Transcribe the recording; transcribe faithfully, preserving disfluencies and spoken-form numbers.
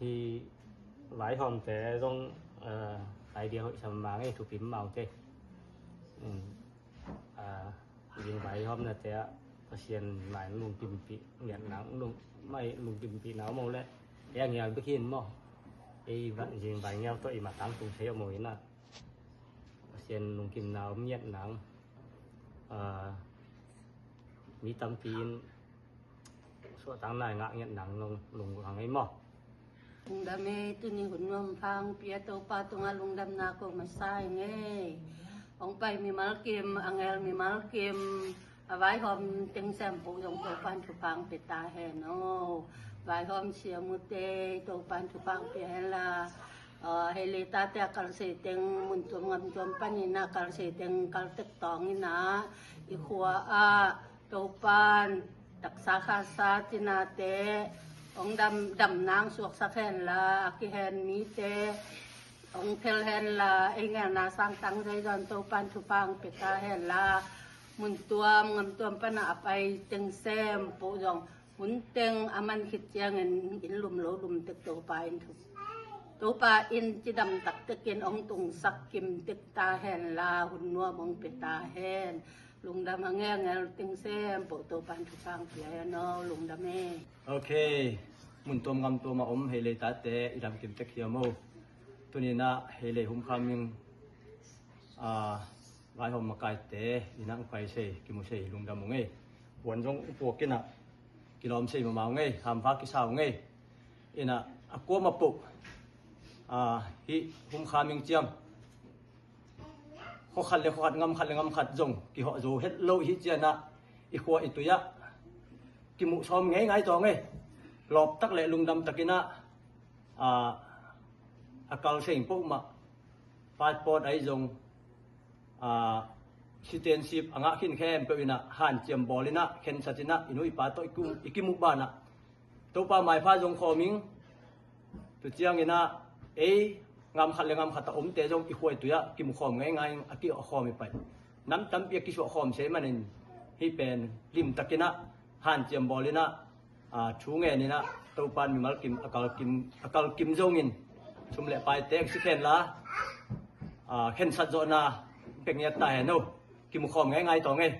Hi vaihawmte zong, eh, idea hoih sam mah ngei, thupi mah ung kei. Um, ah, zing vaihawmnate ah Pasian mai lungkimpih ngiat nang, lung, mai lungkimpih na om o leh, ei a ngial bek hi in maw. Ei va, zing vai ngial tawh i matang tung thei om o in ah. Pasian lungkimna om ngiat nang. Ah, mi tampi in suahtakna i ngah ngiat nang lung, lungdam ngei maw. Lungdam ei, tuni hun nuam hong pia Topa tungah lungdamna ko masa ing ei. Hong pai mimal kim, angel mimal kim, a vaihawm teng sempoh zong Topa'n thupha hong pia ta hen aw. Vaihawm siamute Topa'n thupha hong pia hen la, ah, hei le tate a kalsei teng mun tuam ngam tuam panin a kalsei teng kaltek tawng in ah, i khua ah Topa'n taksa khasa cinate hong dam, damna hong suaksak hen la, a kihen mite hong phel hen la, ei ngelna sangtang zeizong Topa'n thupha hong pia ta hen la, mun tuam ngam tuam pan a pai teng sempoh zong hun teng a man khit ciangin inn lum lo lum tek Topa in thu, Topa in cidam taktekin hong tungsak kim tek ta hen la, hun nuam hong pia ta hen. Lungdam a ngelngel teng sempoh Topa'n thupha hong pia hen aw, lungdam ei. Ok, mun tuam ngam tuam a om hei le tate i dam kim tek hiam aw. Tuni in ah hei le Humkhaming, ah, vaihawm makaite in ah hong pai sei, kimu sei, lungdam ung ei. Puan zong puak in ah kilawm sei mahmah ung ei, hampha kisa ung ei. In ah a kuamah poh, ah, hih Humkhaming ciang khua khat le khua khat, ngam khat le ngam khat zong kihawh zo het lo i hih ciang ah, i khua i tui ah kimuh sawm ngeingai tawng ei. Lawp tak le lungdam takin ah, ah, a kalsei peuhmah, passport ahi zong, ah, citizenship a ngah khin khempeuh in ah hanciam bawl in ah, khensat in ah, i nu i pa tawh i kimu, i kimuh banah Topa maipha zong khawm ing. Tu ciangin ah ei ngam khat le ngam khat a omte zong i khua i tui ah kimu khawm ngeingai ing, a kiawh khawm i pai. Nam tampi a kisuah khawm se manin hih pen limtakin ah hanciam bawl in ah, ah, thu ngen in ah, Topa'n mimal kim a kal kim, a kal kim zongin sum le paite a si khen la, ah, khensat zawhna pia ngiat ta hen aw. Kimu khawm ngeingai tawng ei.